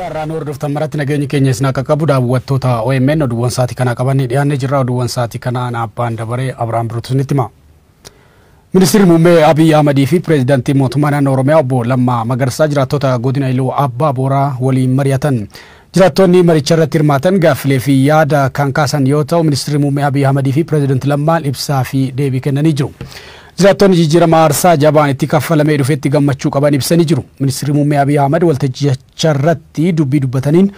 Addunyaarraa nu hordoftan maratti nageenyi keenya isin akka qabu daawwattoota OMN oduuwwan sa'aatii kanaa qabannee dhiyaannee jirra. Oduuwwan sa'aatii kanaan abbaan dabaree Abiraam Biruutu isinitti hima. Ministeerri muummee Abiy Ahmadii fi pireezidaantii mootummaa naannoo Oromiyaa obbo Lammaa Magarsaa jiraattota godina Iluu Abbaa Booraa waliin mari'atan. Jiraattonni maricha irratti hirmaatan gaaffilee fi yaada kan kaasan yoo ta'u, ministeerri muummee Abiy Ahmadii fi pireezidaantii Lammaan ibsaa fi deebii kennanii jiru. Jiraattonni jijjiirama aarsaa jabaan itti kaffalamee dhufetti gammachuu qaban ibsanii jiru. Ministeerri muummee Abiy Ahmad waltajjicha irratti dubbii dubbataniin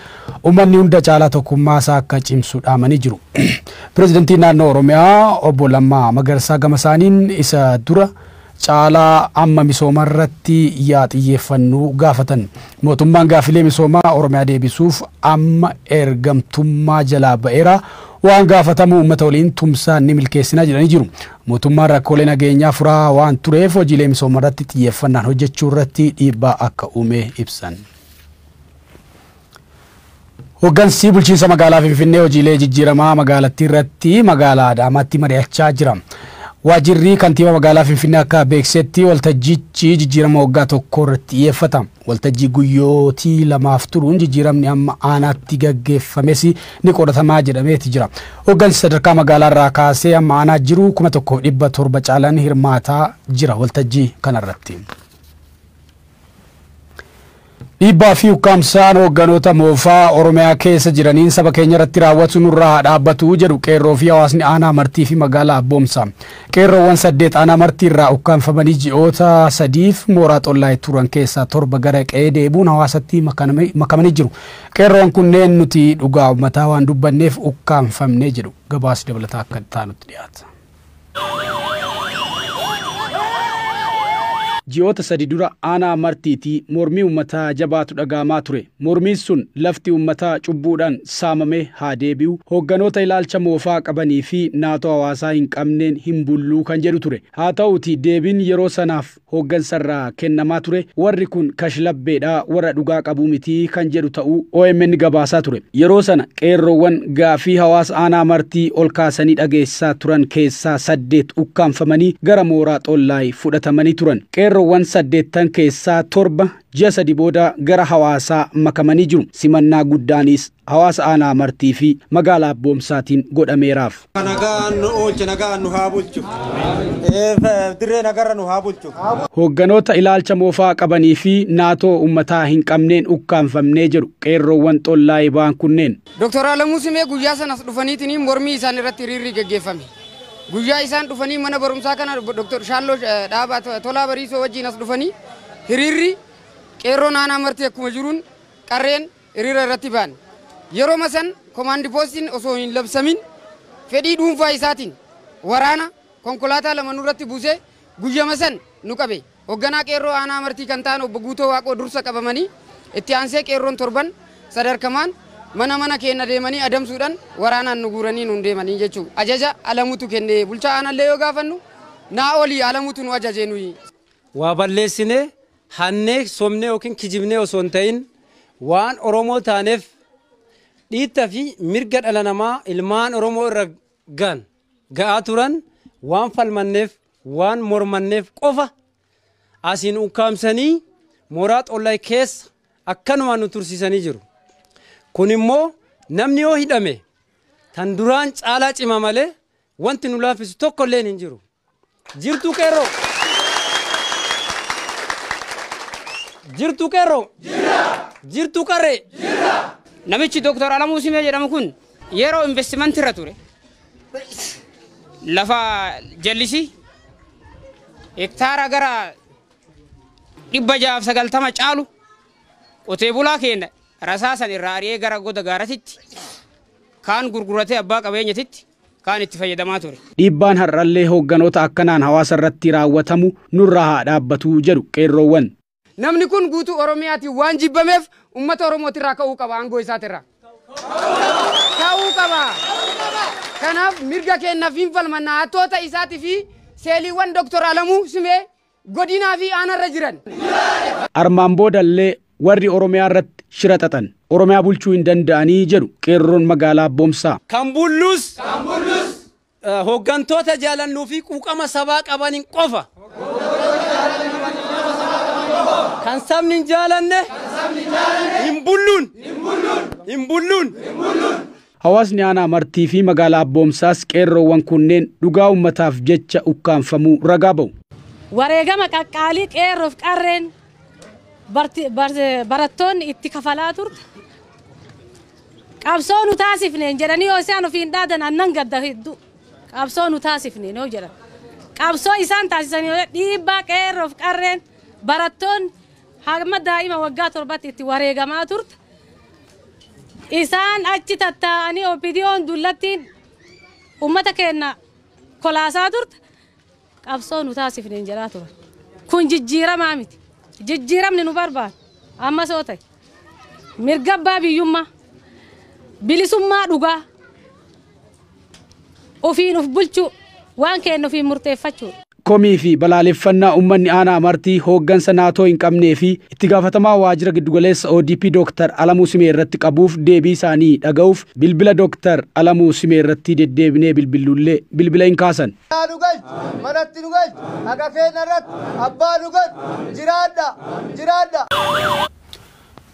uummanni hunda caalaa tokkummaa isaa akka cimsu dhaamanii jiru. Pireezidaantiin naannoo Oromiyaa obbo Lammaa Magarsaa gama isaaniin isa dura caalaa amma misooma irratti yaa xiyyeeffannuu gaafatan. Mootummaan gaaffilee misoomaa Oromiyaa deebisuuf amma ergamtummaa jalaa ba'eera. Waan gaafatamu uummata waliin tumsaan ni milkeessinaa jedhanii jiru. Mootummaan rakkoolee nageenyaa furaa waan tureef hojiilee misooma irratti xiyyeeffannaan hojjechuu irratti dhiibbaa akka uume ibsan. Hoggansi bulchiinsa magaalaa Finfinnee hojiilee jijjiiramaa magaalattii irratti magaalaa Adaamaatti mari'achaa jira. Waajjirri kantiibaa magaalaa Finfinnee akka beeksisetti waltajjichi jijjiirama waggaa tokko irratti xiyyeeffata. Waltajjii guyyootii lamaaf turuun jijjiiramni amma aanaatti gaggeeffames ni qoratamaa jedhameeti jira. Hoggansi sadarkaa magaalaa irraa kaasee amma aanaa jiru 1700 caalan hirmaataa jira waltajjii kanarratti. Dhiibbaa fi ukkaamsaan hoogganoota moofaa Oromiyaa keessa jiraniin saba keenya irratti raawwatu nurraa dhaabbatu jedhu qeerroo fi hawaasni aanaa martii fi magaalaa Abboomsa. Qeerroowwan 8 aanaa martii irraa ukkaamfamanii ji'oota 3f mooraa xollaa turan keessaa 7 gara qe'ee deebi'uun hawaasatti makamanii jiru. Qeerroon kunneen nuti dhugaa uummataa waan dubbanneef ukkaamfamnee jedhu. Gabaasni dabalataa akka taanutti dhiyaata. Ji'oota 3 dura aanaa martiitii mormii uummataa jabaatu dhagaamaa ture. Mormiin sun lafti uummataa cubbuudhaan saamame haa deebi'u, hoogganoota ilaalcha moofaa qabanii fi naatoo hawaasaa hin qabneen hin bulluu kan jedhu ture. Haa ta'uutii deebiin yeroo sanaaf hooggansarraa kennamaa ture warri kun kashlabbeedhaa warra dhugaa qabuu mitii kan jedhu ta'uu OMN gabaasaa ture. Yeroo sana qeerroowwan gaafii hawaasa aanaa martii ol kaasanii dhageessaa turan keessaa 8 ukkaamfamanii gara mooraa xollaay fudhatamanii turan. Qeerroowwan 8 keessaa 7 ji'a 3 booda gara hawaasaa makamanii jiru. Simannaa guddaanis hawaasa aanaa martii fi magaalaa Abboomsaatiin godhameeraaf. Nagaan nu oolche, nagaan nu haa bulchu. Dirree nagarra nu haa bulchu. Hoogganoota ilaalcha moofaa qabanii fi naatoo uummataa hin qabneen ukkaamfamnee jedhu qeerroowwan xollaa'ee ba'an kunneen. Dooktor Alamuu Simee guyyaa sanas dhufaniitiin mormii isaan irratti hiriirri gaggeeffame. Guyyaa isaan dhufanii mana barumsaa kana Dooktor Shaalloo Dhaabaa Tolaa Bariisoo wajjin as dhufanii hiriirri qeerroon aanaa martii akkuma jiruun qarreen hiriira irratti ba'an. Yeroo san komaandi poostiin osoo hin labsamin fedhii dhuunfaa isaatiin waraana konkolaataa lama nurratti buusee guyyama san nu qabe. Hoogganaa qeerroo aanaa martii kan ta'an obbo Guutoo Waaqoo dursa qabamanii itti aansee qeerroon 7 sadarkamaan mana mana keenya deemanii adamsuudhaan waraanaan nu guuranii nuun deemanii jechuudha. Ajaja Alamuutu kenne bulchaa aanallee yoo gaafannu naa olii Alamuutu nu ajaje nuyi. Waa balleessinee hannee somnee yookiin kijibnee osoo hin ta'in waan Oromoo taaneef dhiittaa fi mirga dhala namaa ilmaan Oromoo irra ga'aa turan waan falmanneef waan mormanneef qofa asiin ukkaamsanii mooraa xollaa keessa akkanumaan nu tursiisanii jiru. Kun immoo namni yoo hidhame tan duraan caalaa cima malee wanti nu laaffisu tokko illee hin jiru. Jirtu qeerroo. Jirtu qeerroo. Jirtu qarree. Namichi Dooktor Alamuu Simee jedhamu kun yeroo investimentii irra ture lafa jallisii hektaara gara 690 caalu qotee bulaa keenya rasaasan irraa ari'ee gara goda gaaratitti kaan gurguratee abbaa qabeenyatitti kaan itti fayyadamaa ture. Dhiibbaan har'allee hoogganoota akkanaan hawaasa irratti raawwatamu nurraa haa dhaabbatu jedhu qeerroowwan. Namni kun guutuu Oromiyaatiin waan jibbameef uummata Oromootirraa ka'uu qaba aangoo isaatirraa. Ka'uu qaba. Kanaaf mirga keenyaaf hin falmannaa hattoota isaatii fi seeliiwwan Dooktor Alamuu Simee godinaa fi aanarra jiran. Armaan boodallee warri Oromiyaa irratti shira xaxan Oromiyaa bulchuu hin danda'anii jedhu qeerroon magaalaa Abboomsaa. Kan bullus hooggantoota jaalannuu fi quuqama sabaa qabaniin qofa. Kan sabni hin jaalanne Hin bulluun! Hin bulluun! Hawaasni aanaa Martii fi magaalaa Abboomsaas qeerroowwan kunneen dhugaa uummataaf jecha ukkaanfamuu ragaa ba'u. Wareegama qaqqaalii qeerroof qarreen barattoonni itti kafalaa turte. Qabsoo nu taasifneen jedhanii yoo isaan ofiin dhaadan annan gadda hedduu. Qabsoo nu taasifneen yoo jedhan. Qabsoo isaan taasisanii dhiibbaa qeerroof qarreen barattoonni hamma daa'ima waggaa 7tti itti wareegamaa turte. Isaan achi tattaa'anii OPDO'n dullattiin uummata keenya kolaasaa turte. Qabsoo nu taasifneen jedhaa turan. Kun jijjiiramaa miti. Jijjiiramni nu barbaadu. Ammas yoo ta'e mirga abbaa biyyummaa, bilisummaa dhugaa, ofiin of bulchuu, waan keenya ofiin murteeffachuudha. Komii fi balaaleffannaa uummanni aanaa Martii hooggansa naatoo hin qabnee fi itti gaafatamaa waajjira giddugaleessa ODP Dr. Alamuu Simee irratti qabuuf deebii isaanii dhaga'uuf bilbila Dr. Alamuu Simee irratti deddeebinee bilbilullee bilbila hin kaasan. Nu galchi, manatti nu galchi, haqa keenya irratti abbaa nu galchi, jiraadha, jiraadha.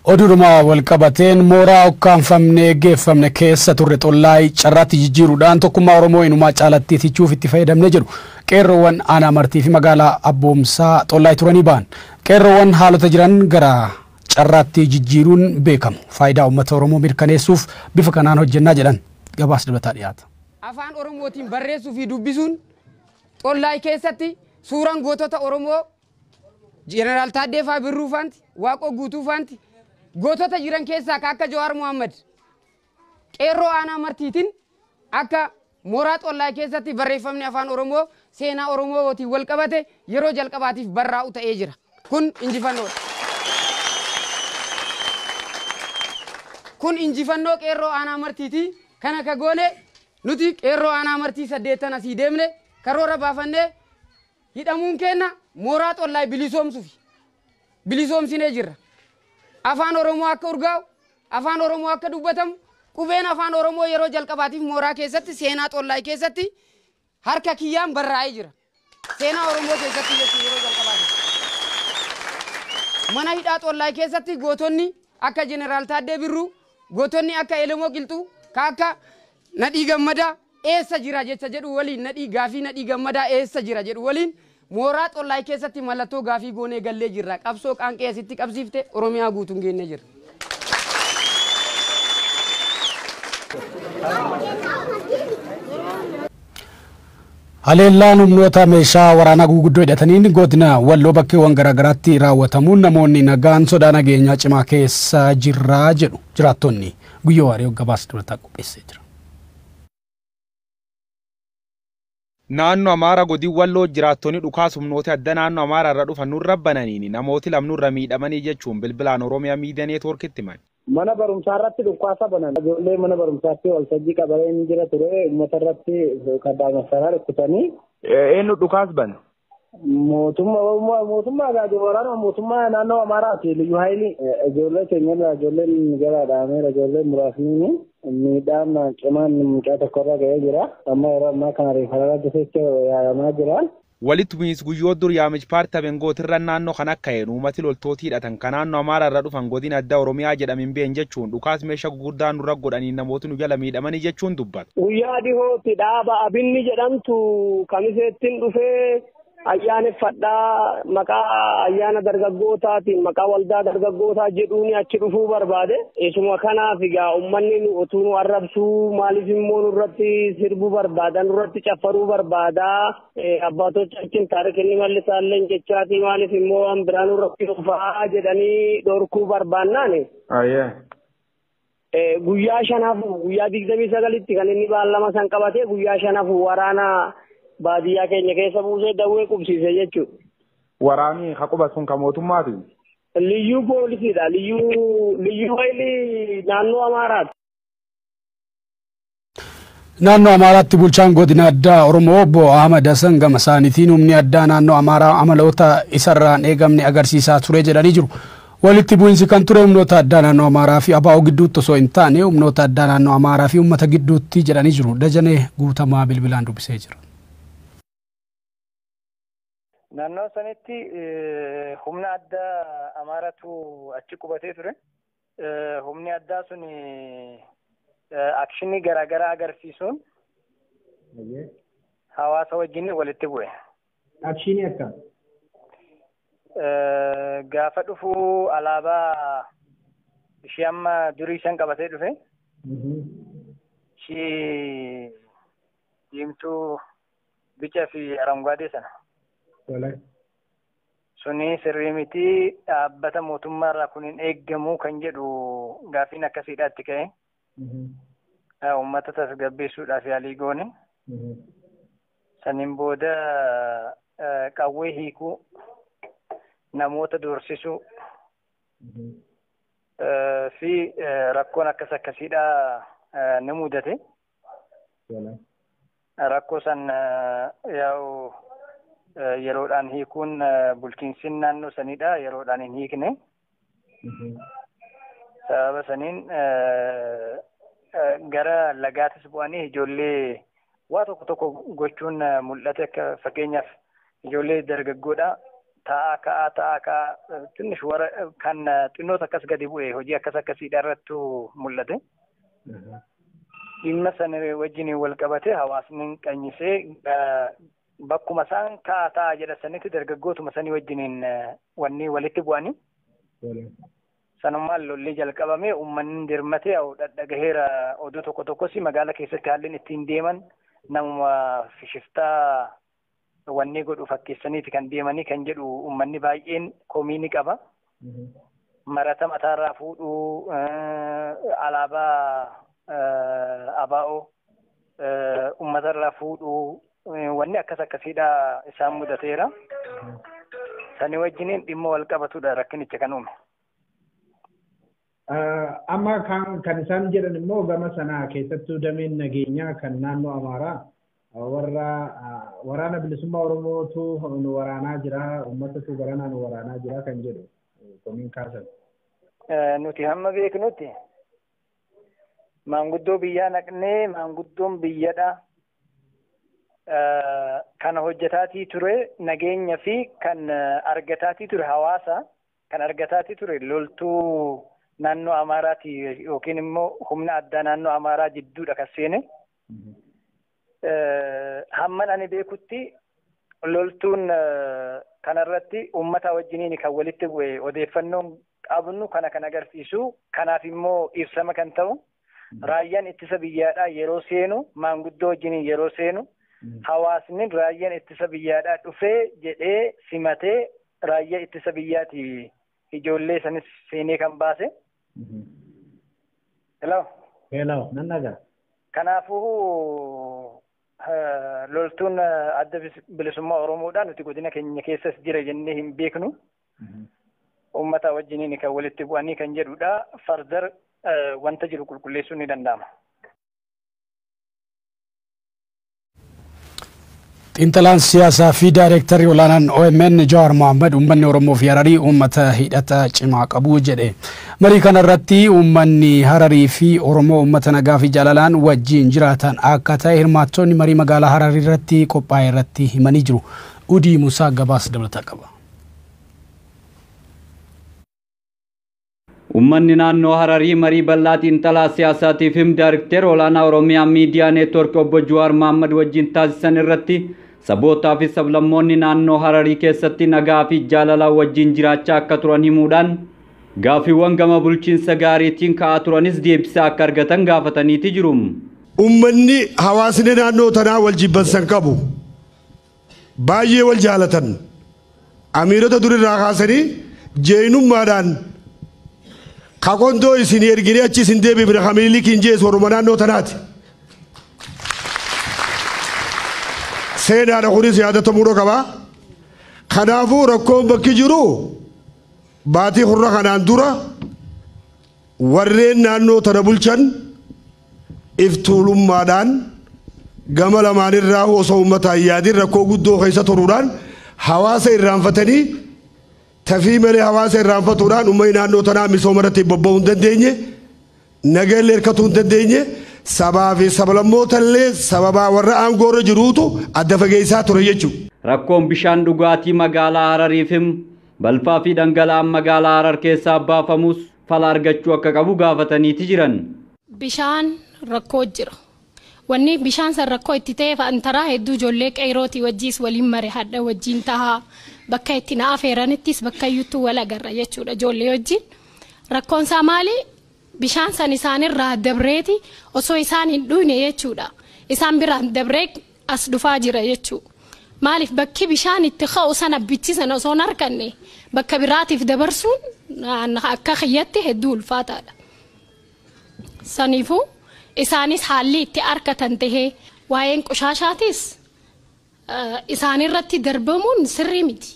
Oduudhuma wal qabateen mooraa ukkaanfamnee geeffamne keessa turre Xollaay carraatti jijjiiruudhaan tokkummaa Oromoo inumaa caalatti tichuuf itti fayyadamne jedhu qeerroowwan aanaa Martii fi magaalaa Abboomsaa Xollaay turanii ba'an. Qeerroowwan haalota jiran gara carraatti jijjiiruun beekamu. Faayidaa uummata Oromoo mirkaneessuuf bifa kanaan hojjennaa jedhan gabaas dabalataa dhiyaata. Afaan Oromootiin barreessuu fi dubbisuun Xollaay keessatti suuraan gootota Oromoo Jeneraal Taaddee faa Birruu faanti, Waaqoo Guutuu faanti gootota jiran keessaa akka Jawaar Mohaammed qeerroo aanaa Martiitiin akka mooraa Xollaay keessatti barreeffamni afaan Oromoo seenaa Oromootiin wal qabate yeroo jalqabaatiif barraa'u ta'ee jira. Kun injifannoodha. Kun injifannoo qeerroo aanaa Martiiti. Kana ka goone nuti qeerroo aanaa Martii 8 asii deemne karoora baafannee hidhamuun keenya mooraa Xollaay bilisoomsuufi. Bilisoomsinee jirra. Afaan Oromoo akka urgaa'u, afaan Oromoo akka dubbatamu, qubeen afaan Oromoo yeroo jalqabaatiif mooraa keessatti seenaa Xollaay keessatti harka kiyyaan barraa'ee jira. Seenaa Oromoo keessatti jechuun yeroo jalqabaatiif. Mana hidhaa Xollaay keessatti gootonni akka Jeneraal Taaddee Birruu, gootonni akka Elemoo Qilxuu, ka akka Nadhii Gammadaa eessa jira jecha jedhu waliin Nadhii gaafii Nadhii Gammadaa eessa jira jedhu waliin mooraa Xollaay keessatti mallattoo gaafii goonee gallee jirra. Qabsoo qaanqee asitti qabsiifte Oromiyaa guutuun geennee jirra. Haleellaan humnoota meeshaa waraanaa guguddoo hidhataniin godina Walloo bakkeewwan garaagaraatti raawwatamuun namoonni nagaan sodaa nageenyaa cimaa keessa jirraa jedhu jiraattonni. Guyyoo Waaree gabaasa dabalataa qopheessee jira. Naannoo Amaaraa godin Walloo jiraattonni dhukaas humnoota adda naannoo Amaaraa irra dhufan nurra bananiin namooti lamnurra miidhamanii jechuun bilbilaan Oromiyaa Miidiyaa Neetwoorkitti himan. Mana barumsaa irratti dhukaasa banan. Ijoollee mana barumsaatti waltajjii qabatanii jira ture. Uummata irratti kaddaa masaraa rukkutanii. Eenyu dhukaas bana? Mootummaa waraana mootummaa naannoo Amaaraati. Liyyuu Haayilii. Ijoollee keenyarraa ijoolleen gara dhaameera ijoolleen muraasni miidhaan cimaan mucaa tokkorra ga'ee jira. Amma yeroo ammaa kana reeffarraa dhufeetti yaalamaa jira. Walitti bu'iinsi guyyoo dur yaamich paartii Abengootirra naannoo kan akka een uummati loltooti hidhatan kan naannoo Amaaraa irra dhufan godina addaa Oromiyaa jedhamin been jechuun dhukaas meeshaa gurguddaa nurra godhanii namooti nu jala miidhamanii jechuun dubbatu. Guyyaa dhihootti dhaaba Abinni jedhamtu kamiseettiin dhufee ayyaaneffadhaa maqaa ayyaana dargaggootaatiin maqaa waldaa dargaggootaa jedhuun achi dhufuu barbaade. Isuma kanaaf egaa uummanni utuu nu arrabsuu maaliif immoo nurratti sirbuu barbaada nurratti caffaruu barbaada abbaatota achiin taarikinni mallisaallee jechaatii maaliif immoo waan biraa nurratti dhufaa jedhanii dhorkuu barbaannaan. Guyyaa shanaaf guyyaa 29tti kan inni baallama san qabatee guyyaa shanaaf waraana baadiyyaa keenya keessa buusee dawwee qubsiise jechuudha. Waraanni haquba sun kan mootummaati? Liyyuu poolisiidha. Liyyuu haayilii naannoo Amaaraati. Naannoo Amaaraatti bulchaan godina addaa Oromoo obbo Ahmad Hassan gama isaaniitiin humni addaa naannoo Amaaraa amaloota isarraan eegamne agarsiisaa ture jedhanii jiru. Walitti bu'iinsi kan ture humnoota addaa naannoo Amaaraa fi ABO gidduutti osoo hin taane humnoota addaa naannoo Amaaraa fi uummata gidduutti jedhanii jiru. Dajanee Guutamaa bilbilaan dubbisee jira. Naannoo sanitti humna addaa Amaaraatu achi qubatee ture. Humni addaa sun akshinii garaagaraa agarsiisuun hawaasa wajjin walitti bu'e. Akshinii akkam? Gaafa dhufu alaabaa ishee amma durii isaan qabatee dhufe. Ishee diimtuu bica fi aranguwaadee sana. Suni sirrii miti, dhaabbata mootummaarraa kun hin eeggamu kan jedhu gaafiin akkasiidhaatti ka'e. Uummata tasgabbeessuudhaaf yaalii goone. Saniin booda qawwee hiikuu, namoota doorsisuu fi rakkoon akkas akkasiidha ni mudate. Rakkoo san yaa'u yeroodhaan hiikuun bulchiinsi naannoo saniidha yeroodhaan hin hiikne. Sababa saniin gara lagaatis bu'anii ijoollee waa tokko tokko gochuun mul'ate. Akka fakkeenyaaf ijoollee dargaggoodha. Taa'aa ka'aa taa'aa ka'aa xinnish warra kan xinnoota akkas gadi bu'e hojii akkas akkasiidha irrattu mul'ate. Dhimma sana wajjin wal qabate hawaasni qanyisee bakkuma isaan ka'aa taa'aa jedha sanitti dargaggootuma sanii wajjiniin wanni walitti bu'anii. Sanummaan lolli jalqabame, uummanni dirmatee dhadhagaheera. Oduu tokko tokkos magaala keessatti haalli ittiin deeman namuma shiftaa wanni godhu fakkeessaniiti kan deemanii kan jedhu uummanni baay'een komii ni qaba. Marata mataarraa fuudhuu, alaabaa ABO uummatarraa fuudhuu, wanni akkas akkasiidha isaan mudateera. Sanii wajjiniin dhimma wal qabatudha rakkinicha kan uume. Amma kan isaan jedhan immoo gama sanaa keessattuu dameen nageenyaa kan naannoo Amaaraa warra waraana bilisummaa Oromootu nu waraanaa jira, uummatatu garanaa nu waraanaa jira kan jedhu komiin kaasan. Nuti hamma beeknutti maanguddoo biyyaa naqnee maanguddoon biyyadha. Kana hojjetaatii ture nageenya fi kan argataatii ture hawaasa, kan argataatii ture loltuu naannoo Amaaraati yookiin immoo humna addaa naannoo Amaaraa jidduudha kan seene. Hamman ani beekutti loltuun kanarratti uummata wajjiniin kan walitti bu'e odeeffannoon qabnu kana kan agarsiisu. Kanaaf immoo ibsama kan ta'u raayyaan ittisa biyyaadhaa yeroo seenu, maanguddoo wajjiniin yeroo seenu, hawaasni raayyaan ittisa biyyaadhaa dhufee jedhee simatee raayyaa ittisa biyyaati ijoollee sanis seenee kan baase. Hello. Hello, nan dhagaa. Kanaafuu loltuun adda bilisummaa Oromoodhaa nuti godina keenya keessas jira jennee hin beeknu. Uummata wajjiniin kan walitti bu'anii kan jedhudha. Fardar wanta jiru qulqulleessuun ni danda'ama. Xiinxalaan siyaasaa fi daayirektarri olaanaan OMN Jawaar Mohaammed uummanni Oromoo fi Hararii uummata hidhata cimaa qabu jedhe. Marii kanarratti uummanni Hararii fi Oromoo uummata nagaa fi jaalalaan wajjin jiraatan akka ta'e hirmaattonni marii magaalaa Hararii irratti qophaa'e irratti himanii jiru. Udii Musaa gabaasa dabalataa qaba. Uummanni naannoo Hararii marii bal'aa xiinxalaa siyaasaatiif daayirektara olaanaa Oromiyaa Miidiyaa Neetwoork obbo Jawaar Mohaammed wajjin taasisan irratti sabootaa fi sablammoonni naannoo Hararii keessatti nagaa fi jaalalaa wajjin jiraachaa akka turan himuudhaan gaaffiiwwan gama bulchiinsa gaariitiin ka'aa turanis deebisaa akka argatan gaafataniiti jiru. Uummanni hawaasni naannoo tanaa wal jibbansan qabu. Baay'ee wal jaalatan. Amiirota durirraa kaasanii jeenummaadhaan kakondoo isin erginee achi isin deebifne kamilikiin jees waruma naannoo tanaati. Seenaadha kunis yaadatamuu qaba. Kanaafuu rakkoon bakki jiru baatii hurra kanaan dura warreen naannoo tana bulchan iftuulummaadhaan gama lamaanirraa osoo uummataa hin yaadin rakkoo guddoo keessa turuudhaan hawaasa irraanfatanii tafii malee hawaasa irraanfatuudhaan uummanni naannoo tanaa misooma irratti bobba'uu hin dandeenye, nageellee hirkatuu hin dandeenye, sabaa fi sablammoota illee sababaa warra aangoo irra jiruutu adda fageessaa ture jechuudha. Rakkoon bishaan dhugaatii magaalaa Harariif balfaa fi dhangala'aan magaalaa Harar keessaa baafamus fala argachuu akka qabu gaafataniiti jiran. Bishaan rakkoo jira. Wanni bishaan san rakkoo itti ta'eef antaraa hedduu ijoollee qeerootii wajjiis waliin mare hadha wajjiin tahaa bakka itti na afeeranittis bakka iyyuttuu wal agarra jechuudha ijoollee wajjiin. Rakkoon isaa maali? Bishaan san isaanirraa dabreeti osoo isaan hin dhuyne jechuudha. Isaan biraan dabree as dhufaa jira jechuudha. Maaliif bakki bishaan itti ka'u sana bichisan osoo hin arganne bakka biraatiif dabarsuun akka kiyyatti hedduu ulfaataadha. Saniifuu isaanis haalli itti argatan tahee waa'een qoshaashaatis isaanirratti darbamuun sirrii miti.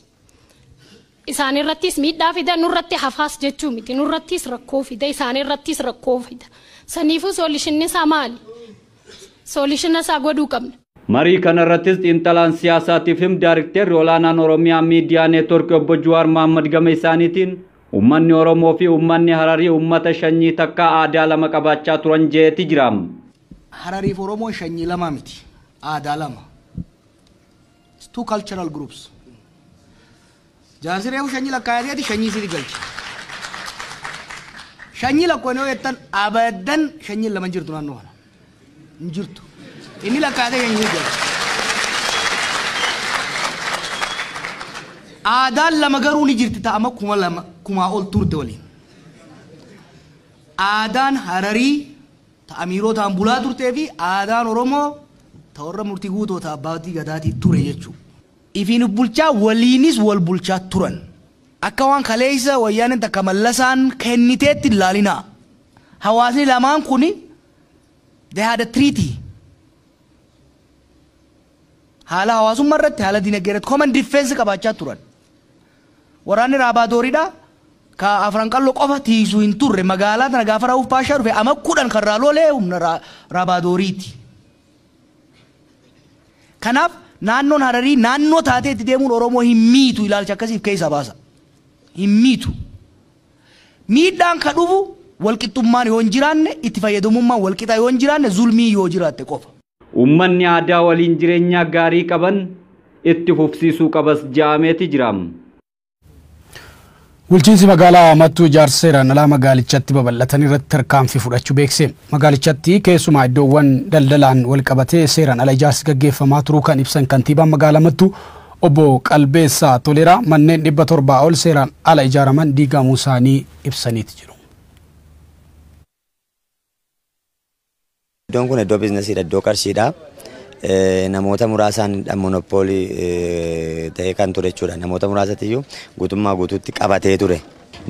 Isaanirrattis miidhaa fida nurratti hafaas jechuu miti nurrattis rakkoo fida isaanirrattis rakkoo fida. Saniifuu soolishinni isaa maali? Soolishina isaa godhuu qabna. Marii kanarrattis xiinxalaan siyaasaatiif daarikteerri olaanaan Oromiyaa Miidiyaa Neetwoorkii obbo Jawaar Mohaammed gama isaaniitiin uummanni Oromoo fi uummanni Hararii uummata shanyii takka aadaa lama qabaachaa turan jeeti jira. Harariif Oromoon shanyii lama miti, aadaa lama. It's two cultural groups. Jaarsi reefu shanyii lakkaayateeti shanyii isii galche. Shanyii lakkoon yoo jettan abadan shanyiin lama hin jirtu naannoo kana. Hin jirtu. Inni lakkaatee shanyii galche. Aadaan lama garuu ni jirti ta'ama 2000 ol turte waliin. Aadaan Hararii ta amiirotaan bulaa turtee fi aadaan Oromoo ta warra murtii guutoota abbaatii gadaatii ture jechuudha. Ifiin bulchaa waliinis wal bulchaa turan. Akka waan kaleessa wayyaaneen takka mallasaan kenniteetti ilaalinaa. Hawaasni lamaan kuni they had a treaty. Haala hawaasummaa irratti haala dinagdee irratti common defense qabaachaa turan. Waraanni Raabaatooriidha ka afran qalloo qofa tiisuu hin turre magaalaa tana gaafa Raa'uuf Paashaa dhufe ama 10 kan raaloolee humna Raabaatooriiti. Kanaaf naannoon Hararii naannoo taatee itti deemuun Oromoo hin miitu ilaalcha akkasiif keessaa baasa. Hin miitu. Miidhaan ka dhufu walqixxummaan yoo hin jiraanne itti fayyadamummaan walqixa yoo hin jiraanne zulmii yoo jiraatte qofa. Uummanni aadaa waliin jireenya gaarii qaban itti fufsiisuu qabas jaameeti jira. Bulchiinsi magaalaa Mattuu ijaarsa seeraan alaa magaalichatti babal'atan irratti tarkaanfii fudhachuu beekse. Magaalichatti keessumaa iddoowwan daldalaan wal qabatee seeraan ala ijaarsi gaggeeffamaa turuu kan ibsan kantiibaan magaalaa Mattuu obbo Qalbeessaa Toleeraa manneen 700 ol seeraan ala ijaaraman diigamuu isaanii ibsaniiti jiru. Iddoon kun iddoo biizinasiidha, iddoo qarshiidha. Namoota muraasaan monopoolii ta'ee kan ture jechuudha. Namoota muraasatiyyuu guutummaa guutuutti qabatee ture.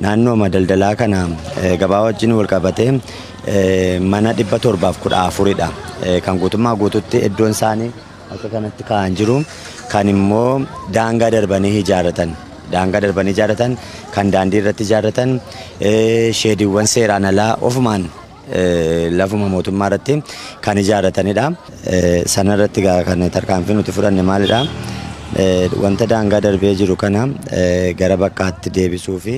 Naannooma daldalaa kana gabaa wajjin wal qabatee mana 714dha. Kan guutummaa guutuutti iddoon isaanii akka kanatti kaa'an jiru. Kan immoo daangaa darbanii ijaarratan. Daangaa darbanii ijaarratan, kan daandii irratti ijaarratan, sheediiwwan seeraan alaa ofumaan lafuma mootummaa irratti kan ijaarratanidha. Sana irratti kan tarkaanfii nuti fudhanne maalidha? Wanta daangaa darbee jiru kana gara bakkaatti deebisuu fi